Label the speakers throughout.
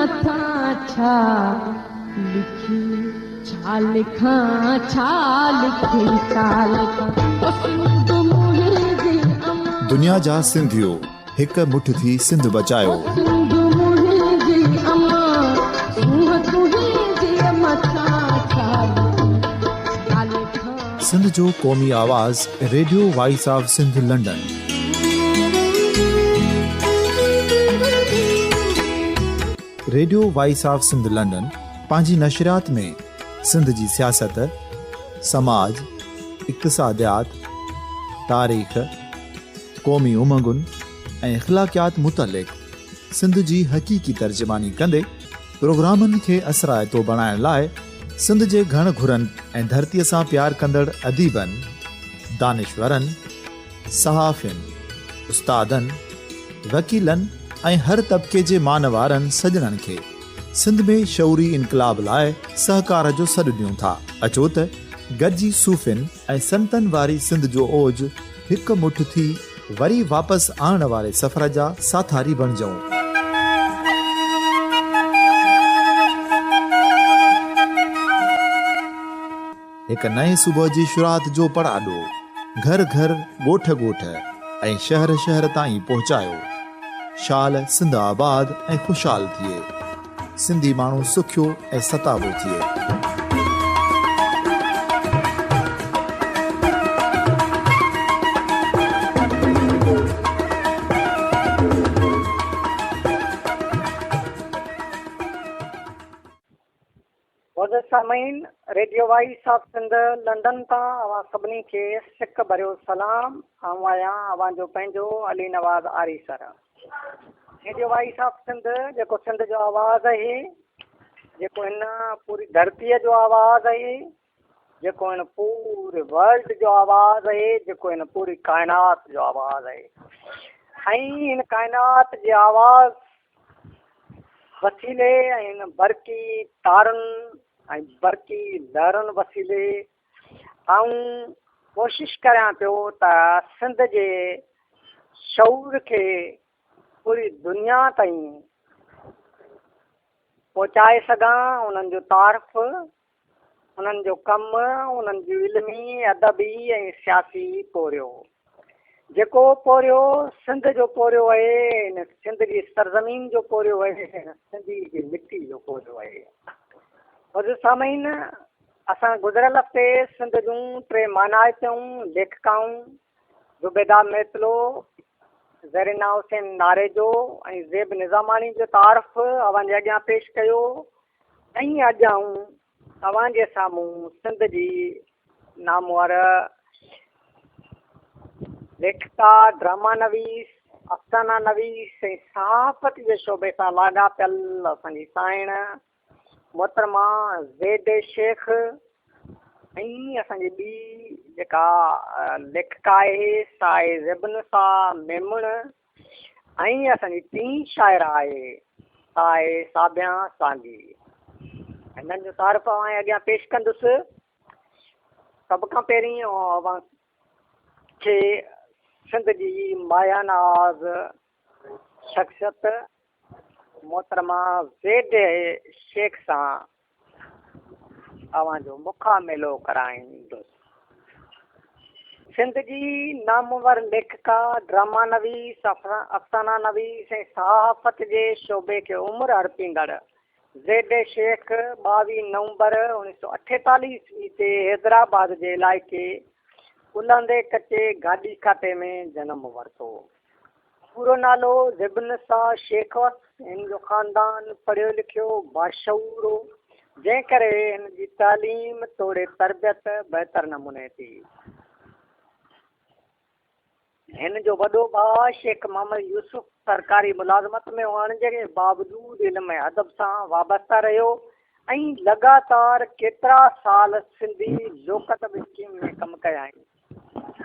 Speaker 1: مٿان ڇا لکي، ڇا لکان، ڇا لکي، ڇا لکان، او سنڌ منهنجي امان.
Speaker 2: دنيا جا سنڌيو هڪ مٺ ٿي سنڌ بچايو.
Speaker 1: او سنڌ منهنجي امان، سونهن تنهنجي مٿان ڇا لکي، ڇا لکان.
Speaker 2: سنڌ جو قومي آواز radio voice of Sindh London. Radio voice of Sindh London پنهنجي نشريات ۾ سنڌ جي سياست، سماج، اقتصاديات، تاريخ، قومي امنگن ۽ اخلاقيات متعلق سنڌ جي حقيقي ترجماني ڪندي پروگرامن کي اثرائتو بڻائڻ لاء سنڌ جي گهڻ گهرن ۽ ڌرتيء سان پيار ڪندڙ اديبن، دانشورن، صحافين، استادن، وڪيلن ۽ هر طبقي جي مان وارن سڄڻن کي سنڌ ۾ شعوري انقلاب لاء سهڪار جو سڏ ڏيون ٿا. اچو ته گڏجي صوفين ۽ سنتن واري سنڌ جو اوج هڪ مٺ ٿي وري واپس آڻڻ واري سفر جا ساٿاري بڻجئون. هڪ نئين صبح جي شروعات جو پڙاڏو گهر گهر، ڳوٺ ڳوٺ ۽ شهر شهر تائين پهچايو. شال سنڌ آباد ۽ خوشحال ٿئي. سنڌي ماڻهو سکيو ۽ ستابو ٿئي.
Speaker 3: معزز سامعين، radio voice of Sindh London تان اوهان سڀني کي سڪ ڀريو سلام. آئون آهيان اوهان جو پنهنجو Ali Nawaz Arisar. Radio voice of Sindh جيڪو سنڌ جو آواز آهي، جيڪو هن پوري ڌرتيء جو آواز آهي، جيڪو هن پوري ورلڊ جو آواز آهي، جيڪو هن پوري ڪائنات جو آواز آهي ۽ هن ڪائنات جي آواز وسيلي ۽ هن برقي تارن ۽ برقي لهرن وسيلي آئون ڪوشش ڪريان پيو ته سنڌ جي شعور کي پوري دنيا تائين پهچائي سگهان، انهن جو تعارف، انهن جو ڪم، انهن جو علمي، ادبي ۽ سياسي پورهيو. جيڪو پورهيو سنڌ جو پورهيو آهي، هن سنڌ جي سرزمين جو پورهيو آهي، هن سنڌي جي مٽي جو پورهيو آهي. معزز سامعين، اسان گذريل هفتي سنڌ جون ٽي مانائتيون ليکڪائون زبيده ميتلو، زرينا حسين ناريجو ۽ زيب نظاماڻي جو تعارف اوهان جي اڳيان پيش ڪيو ۽ اڄ آئون اوهان جي سامهون سنڌ جي نامور ليکڪا، ڊراما نويس، افسانا نويس ۽ صحافت جي شعبي سان لاڳاپيل اسان جي سائڻ محترمه زيد شيخ ۽ اسان جي ٻي جيڪا ليکڪا آهي سا آهي زيب النساء ميمڻ ۽ اسان جي ٽين شاعره آهي سا آهي ساڀيان سانگي. هنن جو تعارف اوهان جي اڳيان پيش ڪندس. سڀ کان پهرين اوهان کي سنڌ جي مايا ناز شخصيت محترمه زيڊ شيخ سان اوهان جو مکاميلو ڪرائيندس. سنڌ جي نامور ليکڪا، ڊراما نويس، افسانا نويس ۽ صحافت جي شعبي کي عمر ارپيندڙ زيڊ شيخ 22 نومبر 1948 عيسوي تي حيدرآباد جي علائقي الهندي ڪچي گاڏي کاتي ۾ جنم ورتو. پورو نالو زيب النساء شيخ هئس. هن جو خاندان پڙهيو لکيو، باشعور هو، جنهن ڪري هن جي تعليم توڙي تربيت بهتر نموني ٿي. هن جو وڏو ڀاء شيخ محمد يوسف سرڪاري ملازمت ۾ هئڻ جي باوجود علم ۽ ادب سان وابسته رهيو ۽ لڳاتار ڪيترا سال سنڌي لوڪ ادب اسڪيم ۾ ڪم ڪيائين.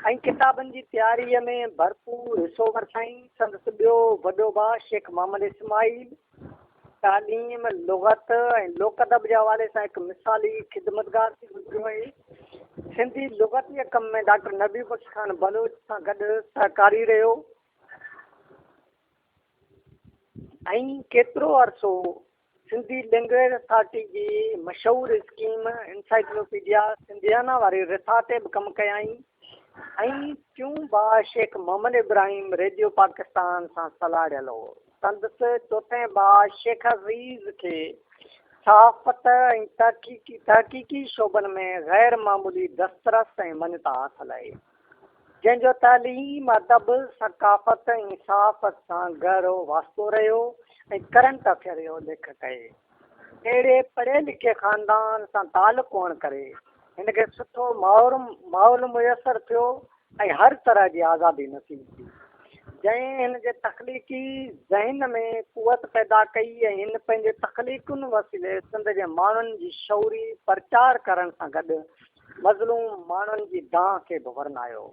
Speaker 3: ۽ ڪتابن جي تياريء ۾ ڀرپور حصو ورتائين. سندس ٻيو وڏو ڀاء شيخ محمد اسماعيل تعليم، لغت ۽ لوڪ ادب جي حوالي سان هڪ مثالي خدمتگار ٿي گذريو آهي. سنڌي لغت جي ڪم ۾ ڊاڪٽر نبي بخش خان بلوچ سان گڏ سهڪاري رهيو ۽ ڪيترو عرصو سنڌي لينگويج اٿارٽي جي مشهور اسڪيم انسائيڪلوپيڊيا سنڌيانا واري رٿا تي به ڪم ڪيائين ۽ ٽيون ڀاء شيخ محمد ابراهيم ريڊيو پاڪستان سان سلهاڙيل هو. سندس چوٿين ڀاء شيخ عزيز کي صحافت ۽ تحقيقي تحقيقي شعبن ۾ غير معمولي دسترس ۽ مڃتا حاصل آهي، جنهن جو تعليم، ادب، ثقافت ۽ صحافت سان گهرو واسطو رهيو ۽ ڪرنٽ افيئر جو ليکڪ آهي. اهڙي پڙهئي لکئي خاندان سان تعلق هئڻ ڪري هن کي سٺو ماحول ميسر ٿيو ۽ هر طرح جي آزادي نصيب ٿي، جنهن هن جي تخليقي ذهن ۾ قوت پيدا ڪئي ۽ هن پنهنجي تخليقن وسيلي سنڌ جي ماڻهن جي شعوري پرچار ڪرڻ سان گڏ مظلوم ماڻهن جي دانهن کي به ورنايو.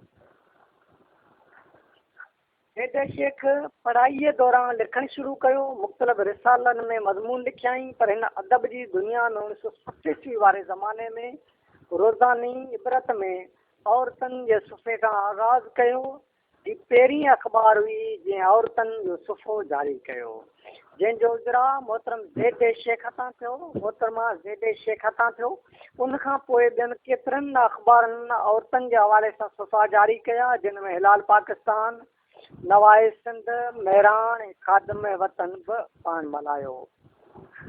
Speaker 3: زيد شيخ پڙهائيء دوران لکڻ شروع ڪيو. مختلف رسالن ۾ مضمون لکيائين، پر هن ادب جي دنيا ۾ 1960 عيسوي واري زماني ۾ روزاني عبرت ۾ عورتن جي صفحي کان آغاز ڪيو. هي پهرين اخبار هئي جنهن عورتن جو صفحو جاري ڪيو، جنهن جو اجراء محترم زيد شيخ هٿان ٿيو، محترمه زيد شيخ هٿان ٿيو. ان کان پوء ٻين ڪيترن اخبارن عورتن جي حوالي سان صفحا جاري ڪيا، جن ۾ هلال پاڪستان، نوائي سنڌ، مهراڻ ۽ خادم وطن به پاڻ ملهايو.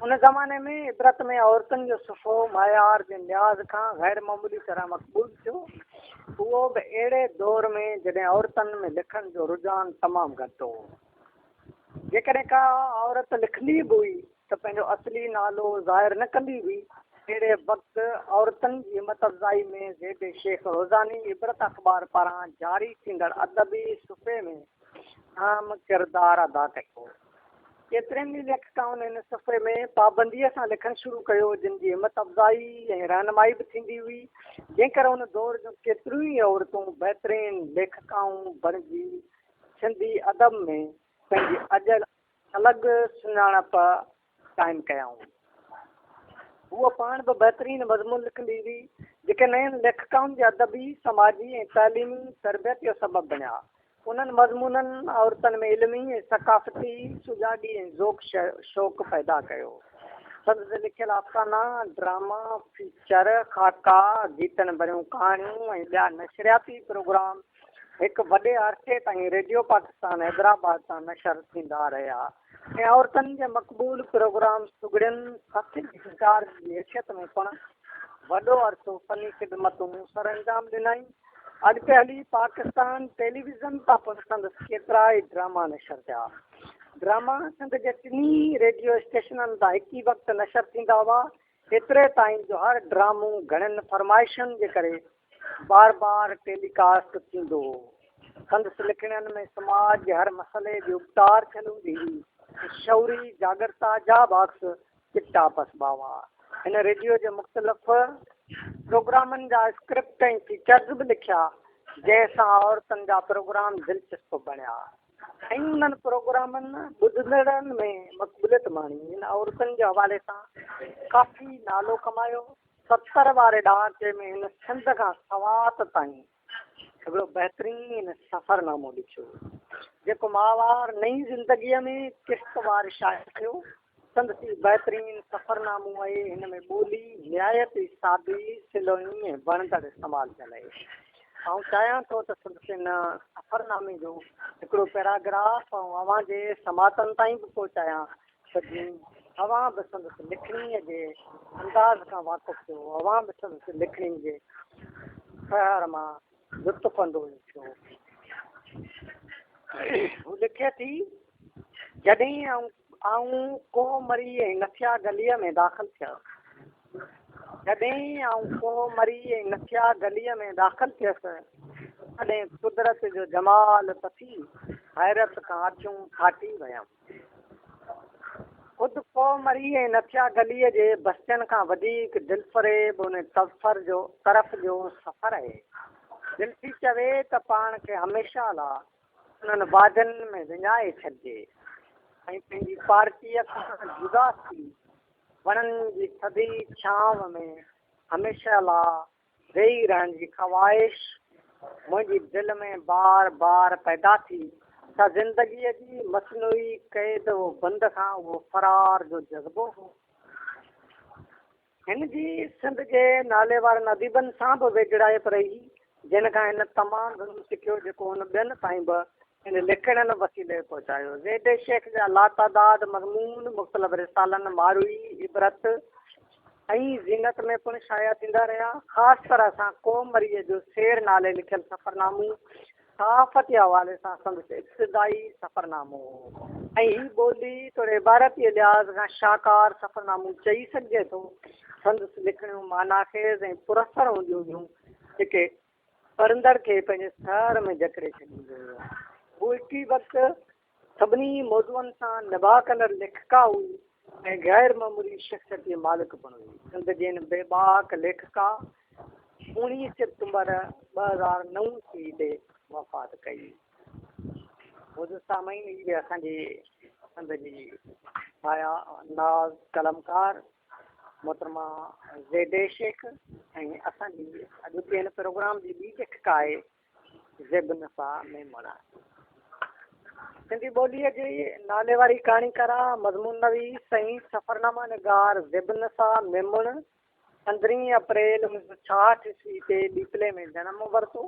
Speaker 3: ان زماني ۾ عبرت ۾ عورتن جو صفحو معيار جي لحاظ کان غير معمولي طرح مقبول ٿيو، اهو به اهڙي دور ۾ جڏهن عورتن ۾ لکڻ جو رجحان تمام گهٽ هو. جيڪڏهن ڪا عورت لکندي به هئي ته پنهنجو اصلي نالو ظاهر نه ڪندي هئي. اهڙي وقت عورتن جي همت افزائي ۾ زيب شيخ روزاني عبرت اخبار پاران جاري ٿيندڙ ادبي صفحي ۾ اهم ڪردار ادا ڪيو. ڪيترين ئي ليکڪائن هن صفحي ۾ پابنديء سان لکڻ شروع ڪيو، جن جي همت افزائي ۽ رهنمائي به ٿيندي هئي، جنهن ڪري ان دور جون ڪيتريون ئي عورتون بهترين ليکڪائون بڻجي سنڌي ادب ۾ پنهنجي اڄ الڳ سڃاڻپ قائم ڪيائون. هوء پاڻ به بهترين مضمون لکندي هئي، جيڪي نين ليکڪائن جي ادبي، سماجي ۽ تعليمي تربيت جو سبب بڻيا. انهن مضمونن عورتن ۾ علمي ۽ ثقافتي سجاڳي ۽ ذوق شوق پيدا ڪيو. سندس لکيل افسانا، ڊراما، فيچر، خاڪا، گيتن ڀريون ڪهاڻيون ۽ ٻيا نشرياتي پروگرام هڪ وڏي عرصي تائين ريڊيو پاڪستان حيدرآباد تان نشر ٿيندا رهيا ۽ عورتن جي مقبول پروگرام سگهڙين سٿ جي انچارج جي حيثيت ۾ پڻ وڏو عرصو فني خدمتون سرانجام ڏنائين. اڳتي هلي پاڪستان ٽيليويزن تان پڻ سندس ڪيترائي ڊراما نشر ٿيا. ڊراما سنڌ جي ٽنهي ريڊيو اسٽيشنن تان هڪ ئي وقت نشر ٿيندا هئا، ايتري تائين جو هر ڊرامو گهڻين فرمائشن جي ڪري بار بار ٽيلي ڪاسٽ ٿيندو هو. سندس لکڻين ۾ سماج جي هر مسئلي جي اپٽار ٿيل هوندي هئي ۽ شعوري جاڳرتا جا به عڪس چٽا پسبا هئا. هن ريڊيو جي مختلف پروگرامن جا اسڪرپٽ ۽ فيچرز به لکيا، جنهن سان عورتن جا پروگرام دلچسپ بڻيا ۽ انهن پروگرامن ٻڌندڙن ۾ مقبوليت ماڻي. هن عورتن جي حوالي سان ڪافي نالو ڪمايو. 70 واري ڏهاڪي ۾ هن سنڌ کان سوات تائين هڪڙو بهترين سفرنامو لکيو، جيڪو ماهوار نئين زندگيء ۾ قسطوار شايع ٿيو. سندس هي بهترين سفرنامو آهي. هن ۾ ٻولي نهايت ئي سادي، سلوڻي ۽ وڻندڙ استعمال ٿيل آهي. آئون چاهيان ٿو ته سندس هن سفرنامي جو هڪڙو پيراگراف آئون اوهان جي سماعتن تائين به پهچايان ته جيئن اوهان به سندس لکڻيء جي انداز کان واقف ٿيو، اوهان به سندس لکڻين جي سحر مان لطف اندوز ٿيو. هو لکي ٿي، جڏهن آئون ڪوهه مري ۽ نٿيا گليء ۾ داخل ٿيس. جڏهن آئون ڪوهه مري ۽ نٿيا گليء ۾ داخل ٿيس، تڏهن قدرت جو جمال پسي حيرت کان اکيون ڦاٽي ويم. خود ڪوهه مري ۽ نٿيا گليء جي بستين کان وڌيڪ دلفريب ان طرف جو سفر آهي. دل ٿي چوي ته پاڻ کي هميشه لا انهن وادين ۾ وڃائي ڇڏجي ۽ پنهنجي پارٽيء کان جدا ٿي وڻن جي ٿڌي ڇانو ۾ هميشه لا ويهي رهڻ جي خواهش منهنجي دل ۾ بار بار پيدا ٿي. ڇا زندگيء جي مصنوعي قيد و بند کان اهو فرار جو جذبو هو؟ هن جي سنڌ جي ناليوارن اديبن سان به ويجهڙائپ رهي، جن کان هن تمام گهڻو سکيو، جيڪو هن ٻين تائين به پنهنجي لکڻين وسيلي پهچايو. زيڊ اي شيخ جا لاتعداد مضمون مختلف رسالن ماروي، عبرت ۽ زينت ۾ پڻ شايع ٿيندا رهيا. خاص طرح سان ڪوهه مريء جو سير نالي لکيل سفرنامو صحافتي حوالي سان سندس ابتدائي سفرنامو هو ۽ هي ٻولي توڙي عبارتي لحاظ کان شاهڪار سفرنامو چئي سگهجي ٿو. سندس لکڻيون معنيٰ خيز ۽ پراثر هونديون هيون، جيڪي پڙهندڙ کي پنهنجي سحر ۾ جڪڙي ڇڏينديون هيون. هوء هڪ ئي وقت سڀني موضوعن سان نڀاء ڪندڙ ليکڪا هئي ۽ غير معمولي شخصيت جي مالڪ پڻ هئي. سنڌ جي هن بيباڪ ليکڪا اوڻيهه سيپٽمبر 2009 عيسوي تي وفات ڪئي. معزز سامعين هي به اسان جي سنڌ جي مايا ناز قلمڪار محترمه زيڊ اي شيخ ۽ اسان جي اڄوڪي هن پروگرام جي ٻي ليکڪا آهي زيب النساء ميمڻ. سنڌي ٻوليء جي ناليواري ڪهاڻيڪارا، مضمون نويس ۽ سفرناما نگار زيب النساء ميمڻ 15 اپريل 1966 عيسوي تي ڏيپلي ۾ جنم ورتو.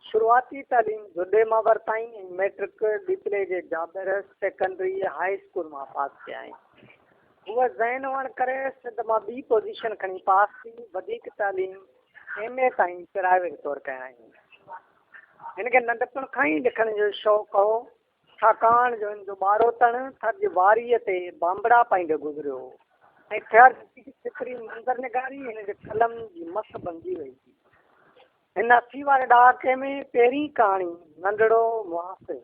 Speaker 3: شروعاتي تعليم جهڏي مان ورتائين ۽ مئٽرڪ ڏيپلي جي جابر سيڪنڊري هاء اسڪول مان پاس ڪيائين. هوء ذهين هئڻ ڪري سنڌ مان ٻي پوزيشن کڻي پاس ٿي. وڌيڪ تعليم ايم اي تائين پرائيويٽ طور ڪيائين. هن کي ننڍپڻ کان ئي لکڻ جو شوق هو. ڇاڪاڻ جو هن جو ٻاروتڻ ٿر جي واريء تي بانبڙا پائيندي گذريو هو ۽ ٿر جي فطري منظرنگاري هن جي قلم جي مس بڻجي وئي هئي. هن 80 واري ڏهاڪي ۾ پهرين ڪهاڻي ننڍڙو محافظ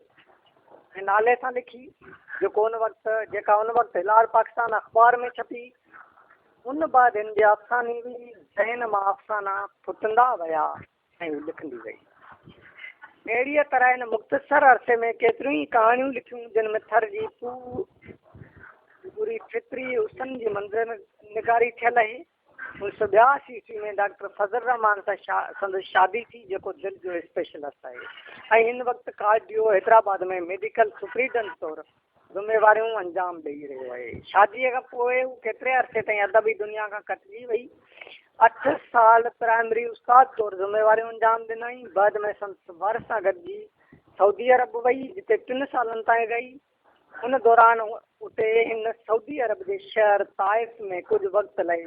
Speaker 3: جي نالي سان لکي، جيڪو ان وقت جيڪا ان وقت هلال پاڪستان اخبار ۾ ڇپي. ان بعد هن جي افسانوي ذهن مان افسانا ڦٽندا ويا. ۽ هو لکندي وئي. اهڙيء طرح هن مختصر عرصي ۾ ڪيتريون ئي ڪهاڻيون لکيون، جن ۾ ٿر جي پوري فطري حسن جي منظر نگاري ٿيل آهي. 1982 عيسوي ۾ ڊاڪٽر فضل الرحمان سان سندس شادي ٿي، جيڪو دل جو اسپيشلسٽ آهي ۽ هن وقت ڪارڊيو حيدرآباد ۾ ميڊيڪل سپرنٽينڊنٽ طور ذميواريون انجام ڏئي رهيو آهي. شاديء کان پوء هو ڪيتري عرصي تائين ادبي دنيا کان ڪٽجي وئي. اٺ سال پرائمري استاد طور ذميواريون انجام ڏنائين. بعد ۾ سندس ور سان گڏجي سعودي عرب وئي، جتي ٽن سالن تائين رهي. ان دوران اتي هن سعودي عرب جي شهر طائف ۾ ڪجهه وقت لاء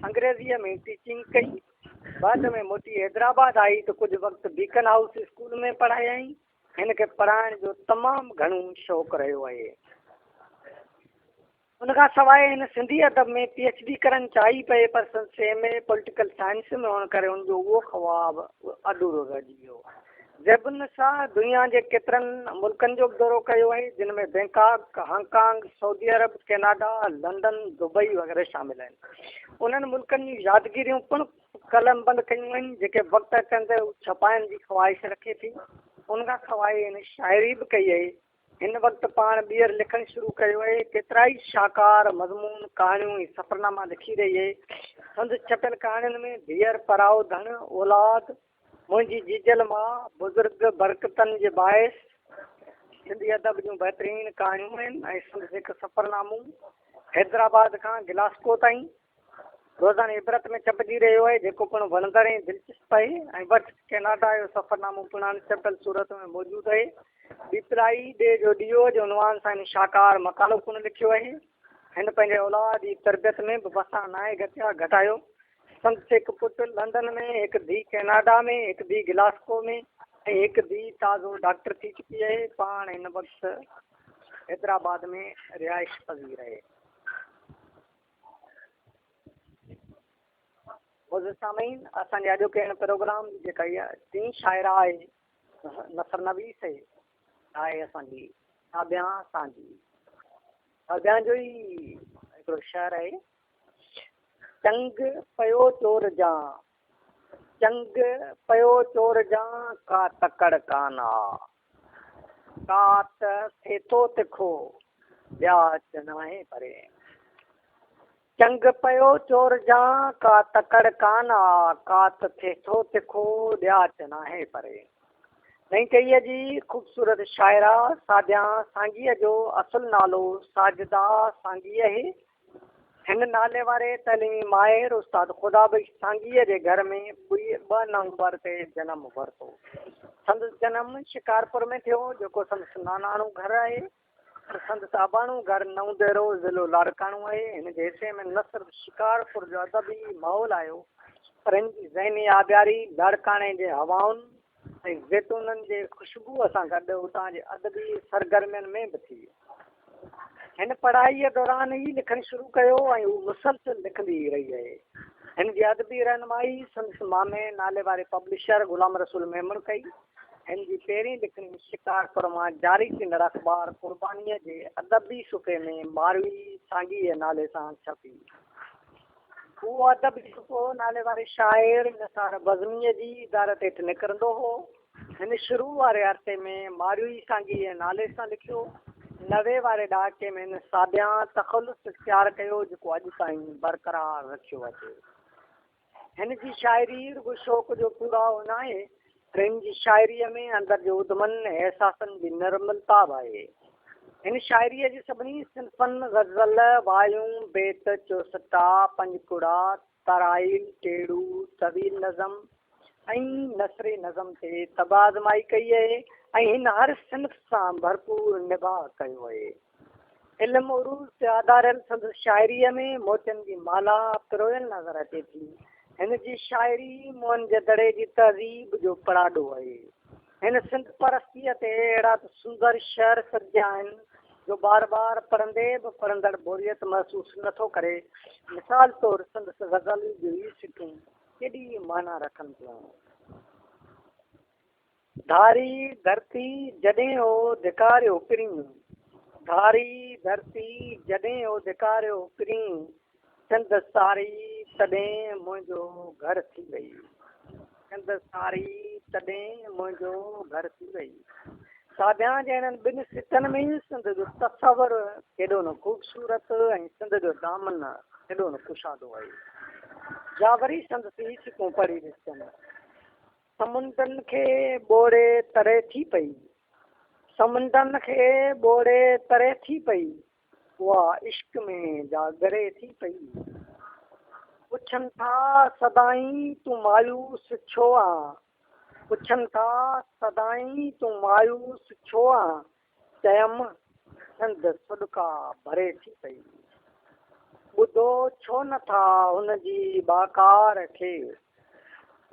Speaker 3: انگريزيء ۾ ٽيچنگ ڪئي. بعد ۾ موٽي حيدرآباد آئي ته ڪجهه وقت بيڪن هائوس اسڪول ۾ پڙهايائين. هن کي پڙهائڻ جو تمام گهڻو شوق رهيو آهي. ان کان سواء هن سنڌي ادب ۾ پي ايڇ ڊي ڪرڻ چاهي پئي پر سندس ايم اي پوليٽيڪل سائنس ۾ هئڻ ڪري هن جو اهو خواب اڌورو رهجي ويو. زيب النساء دنيا جي ڪيترن ملڪن جو به دورو ڪيو آهي جن ۾ Bangkok, Hong Kong, Saudi Arab, Canada, London, Dubai وغيره شامل آهن. انهن ملڪن جون يادگيريون پڻ قلمبند ڪيون آهن، جيڪي وقت اچڻ تي هو ڇپائڻ جي خواهش رکي ٿي. ان کان سواء هن شاعري به ڪئي آهي. هن وقت پاڻ ٻيهر لکڻ شروع ڪيو آهي. ڪيترائي شاهڪار مضمون، ڪهاڻيون ۽ سفرناما لکي رهي آهي. سندس ڇپيل ڪهاڻين ۾ ڌيئر پرائو ڌڻ، اولاد، منهنجي جيجل ماء، بزرگ برڪتن جي باعث سنڌي ادب جون بهترين ڪهاڻيون آهن ۽ سندس هڪ سفرنامو حيدرآباد کان گلاسڪو تائين روزاني عبرت ۾ ڇپجي رهيو آهي، جيڪو پڻ وڻندڙ ۽ دلچسپ آهي ۽ وٽس ڪئناڊا جو سفرنامو پڻ اڻ ڇپيل صورت ۾ موجود آهي. ڏيپلائي ڏيهه جو ڏيئو جي عنوان سان هن شاهڪار مقالو پڻ لکيو آهي. هن پنهنجي اولاد جي تربيت ۾ به وسان ناهي گهٽايو. سندس هڪ پٽ لنڊن ۾، هڪ ڌيء ڪئناڊا ۾، هڪ ڌيء گلاسڪو ۾ ۽ هڪ ڌيء تازو ڊاڪٽر ٿي چڪي آهي. پاڻ هن وقت حيدرآباد ۾ رهائش پذير آهي. معزز سامعين اسان جي اڄوڪي هن پروگرام جي جيڪا هيء ٽين شاعره آهي نثر نويس آهي آهي اسان جي ساڀيان سانگي. ساڀيان جو ئي هڪڙو شعر آهي چنگ پيو چور جان چنگ پيو چور جان ڪا تڪڙ ڪان آ ڪات ٿئي ٿو تکو، ٻيا ناهي پري. چنگ پيو چور جان، ڪا تڪڙ ڪان آ، ڪات ٿئي ٿو تکو، ڏياچ ناهي پري. نئين ٽهيء جي خوبصورت شاعره ساڀيان سانگيء جو اصل نالو ساجده سانگي آهي. هن نالي واري تعليمي ماهر استاد خدا بخش سانگيء جي گهر ۾ ٻه نومبر تي جنم ورتو. سندس جنم شڪارپور ۾ ٿيو، جيڪو سندس ناناڻو گهر آهي، پر سندس اباڻو گهر نئون ديرو، ضلعو لاڙڪاڻو آهي. هن جي حصي ۾ نه صرف شڪارپور جو ادبي ماحول آيو، پر هن جي ذهني آبياري لاڙڪاڻي جي هوائن ۽ زيتونن جي خوشبوء سان گڏ اتان جي ادبي سرگرمين ۾ به ٿي. هن پڙهائيء دوران ئي لکڻ شروع ڪيو ۽ هو مسلسل لکندي ئي رهي آهي. هن جي ادبي رهنمائي سندس مامي ناليواري پبلشر غلام رسول ميمڻ ڪئي. هن جي پهرين لکڻي شڪارپور مان جاري ٿيندڙ اخبار قربانيء جي ادبي صفحي ۾ ماروي سانگيء نالي سان ڇپي. اهو ادبي صفحو نالي واري شاعر نثار بزميء جي ادارت هيٺ نڪرندو هو. هن شروع واري عرصي ۾ ماروي سانگيء جي نالي سان لکيو. 90 واري ڏهاڪي ۾ هن ساڀيان تخلص اختيار ڪيو، جيڪو اڄ تائين برقرار رکيو اچي. هن جي شاعري رڳو شوق جو پورائو ناهي، پر هن جي شاعريء ۾ اندر جي اڌمن ۽ احساسن جي نرملتا به آهي. هن شاعريء جي سڀني صنفن غزل، وايون، بيت، چوسٽا، پنجڪڙا، ترائيل، ٽيڙو، طويل نظم ۽ نثري نظم تي طبع آزمائي ڪئي آهي ۽ هن هر صنف سان ڀرپور نباهه ڪيو آهي. علم عروض تي آڌاريل سندس شاعريء ۾ موتين جي مالها پرويل نظر اچي ٿي. هن جي شاعري موهن جي دڙي جي تهذيب جو پڙاڏو آهي. هن سنڌ پرستيء تي اهڙا ته سندر شعر سرجيا آهن جو بار بار پڙهندي به پڙهندڙ بوريت محسوس نه ٿو ڪري. مثال طور سندس غزل جون هي سٽون ڪيڏي معنيٰ رکن ٿيون. ڌاري ڌرتي جڏهن او ڌڪاريو پرين، ڌاري ڌرتي جڏهن او ڌڪاريو پرين، سنڌ ساري تڏهن منهنجو گهر ٿي وئي، سنڌ ساري تڏهن منهنجو گهر ٿي وئي. ساڀيان جي انهن ٻن سٽن ۾ ئي سنڌ جو تصور ڪيڏو نه خوبصورت ۽ سنڌ جو دامن ڪيڏو نه ڪشادو آهي. جا وري سندس هي سٽون پڙهي ڏسجن. سمنڊن کي ٻوڙي تري ٿي پئي. سمنڊن کي ٻوڙي تري ٿي پئي. اها عشق ۾ جا ڳري ٿي پئي. پڇن ٿا سدائين تون مايوس ڇو آن. پڇن ٿا سدائين تون مايوس ڇو آن. چيم سنڌ سڏڪا ڀري ٿي پئي. ٻڌو ڇو نه ٿا هن جي ٻاڪار کي.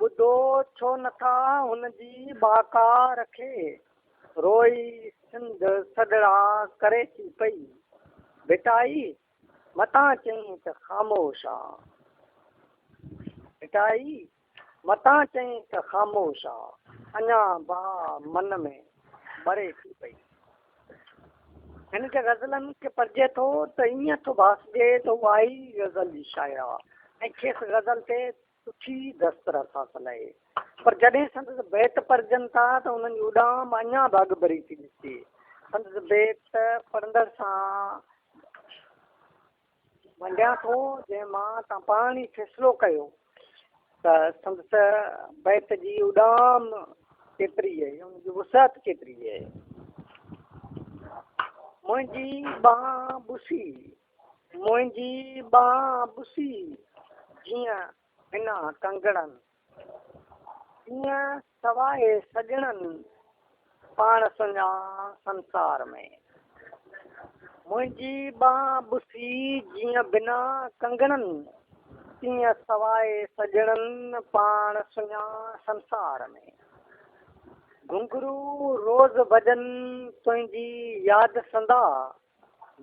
Speaker 3: ٻڌو ڇو نه ٿا هن جي ٻاڪار کي. روئي سنڌ سڏڙا ڪري ٿي پئي. ڀٽائي متان چئين ته خاموش آ. ڀٽائي متان چئين ته خاموش آ. اڃا باهه من ۾ ٻري ٿي پئي. هن جي غزلن کي پڙهجي ٿو ته ائين ٿو ڀاسجي ته هوء آهي ئي غزل جي شاعره ۽ کيس غزل تي سٺي دسترس حاصل آهي. پر جڏهن سندس بيت پڙهجن ٿا ته انهن جي اڏام اڃا به اڳڀري ٿي ڏسجي. سندس بيت پڙهندڙ سان ونڊيان ٿو، جنهن مان توهان پاڻ ئي فيصلو ڪيو ته سندس بيت جي اڏام ڪيتري آهي، ان جي وسعت ڪيتري آهي. منهنجي ٻانهن ٻسي، منهنجي ٻانهن ٻسي، جيئن بنا ڪنگڻن، تيئن سواء سڄڻن، پاڻ سڃان سنسار ۾. منهنجي ٻانهن ٻسي جيئن بنا ڪنگڻن، تيئن سواء سڄڻن، پاڻ سڃان سنسار ۾. گهنگهرو روز وڄن تنهنجي ياد سندا،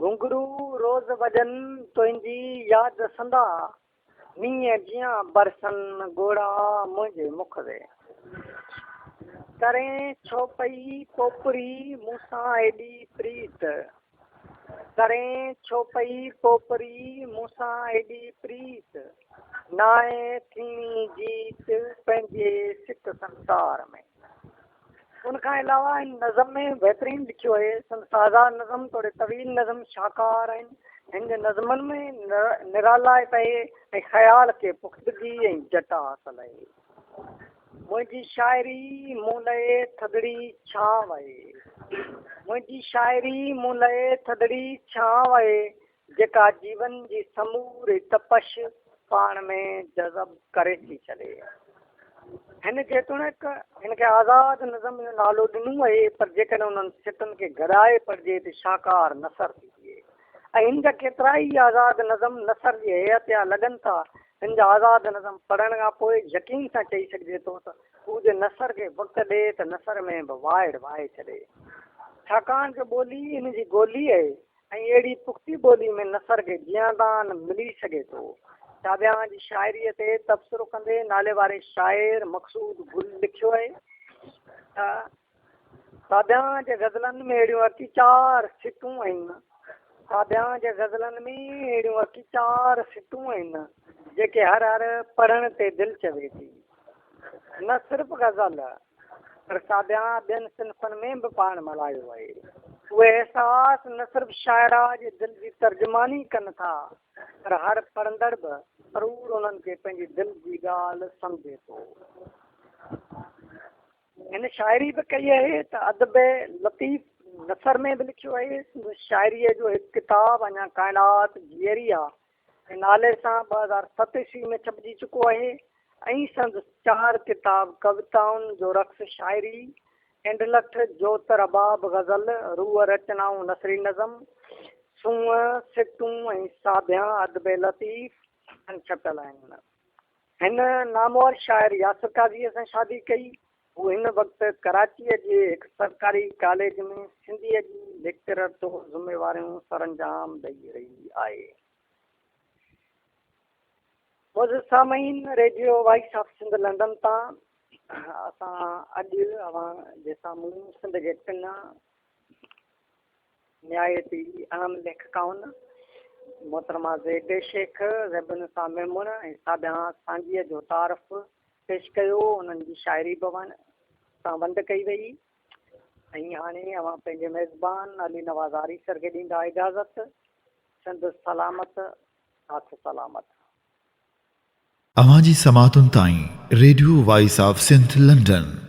Speaker 3: گهنگهرو روز وڄن تنهنجي ياد سندا، مينهن جيان برسن ڳوڙها منهنجي مک تي. ڪرين ڇو پئي پوپري مون سان ايڏي پريت. ڪرين ڇو پئي پوپري مون سان ايڏي پريت. ناهي ٿيڻي جيت پنهنجي سڪ سنسار ۾. ان کان علاوه هن نظم ۾ بهترين لکيو آهي. سندس آزاد نظم توڙي طويل نظم شاهڪار آهن. هن جي نظمن ۾ نرالائپ آهي ۽ خيال کي پختگي ۽ جٽا حاصل آهي. منهنجي شاعري مون لئه ٿڌڙي ڇانو آهي. منهنجي شاعري مون لئه ٿڌڙي ڇانو آهي، جيڪا جيون جي سموري تپش پاڻ ۾ جذب ڪري ٿي ڇڏي. هن جيتوڻيڪ هن کي آزاد نظم جو نالو ڏنو آهي، پر جيڪڏهن انهن سٽن کي گڏائي پڙهجي ته شاهڪار نثر ٿي پئي. ۽ هن جا ڪيترائي آزاد نظم نثر جي هيئت جا لڳن ٿا. هن جا آزاد نظم پڙهڻ کان پوء يقين سان چئي سگهجي ٿو ته هو جي نثر کي وقت ڏئي ته نثر ۾ به وائڙ وهائي ڇڏي. ڇاڪاڻ جو ٻولي هن جي گولي اهي ۽ اهڙي پختي ٻولي ۾ نثر کي جياندان ملي سگهي ٿو. ساڀيان جي شاعريء تي تبصرو ڪندي ناليواري شاعر مقصود گل لکيو اهي ته. ساڀيان جي غزلن ۾ اهڙيون اڪيچار سٽون آهن. ساڀيان جي غزلن ۾ اهڙيون اڪيچار سٽون آهن، جيڪي هر هر پڙهڻ تي دل چوي ٿي. نه صرف غزل، پر ساڀيان ٻين صنفن ۾ به پاڻ ملهايو آهي. اهي احساس نه صرف شاعره جي دل جي ترجماني ڪن ٿا، پر هر پڙهندڙ به ضرور انهن کي پنهنجي دل جي ڳالهه سمجهي ٿو. هن شاعري به ڪئي آهي ته ادب لطيف نثر ۾ به لکيو آهي. سندس شاعريء جو هڪ ڪتاب اڃا ڪائنات جيئري آ جي نالي سان 2007 عيسوي ۾ ڇپجي چڪو آهي ۽ سندس چار ڪتاب ڪويتائن جو رقص شاعري، انڊلٺ، جوت رباب غزل، روح رچنائون نثري نظم، سونهن، سٽون ۽ ساڀيان ادب لطيف ڇپيل آهن. هن نامور شاعر ياسر قاضيء سان شادي ڪئي. هو هن وقت ڪراچيء جي هڪ سرڪاري ڪاليج ۾ سنڌيء جي ليڪچرر طور ذميواريون سرانجام ڏئي رهي آهي. معزز سامعين، radio voice of Sindh London تان اسان اڄ اوهان جي سامهون سنڌ جي ٽن نهايت ئي اهم ليکڪائن محترمه زيب شيخ، زيب النساء ميمڻ ۽ ساڀيان سانگيء جو تعارف پيش ڪيو، انهن جي شاعري به اوهان سان ونڊ ڪئي وئي ۽ هاڻي اوهان پنهنجي ميزبان علي نواز آريسر کي ڏيندا اجازت. سنڌ سلامت، ساٿ سلامت.
Speaker 2: اوهان جي سماعتن تائين radio voice of Sindh London.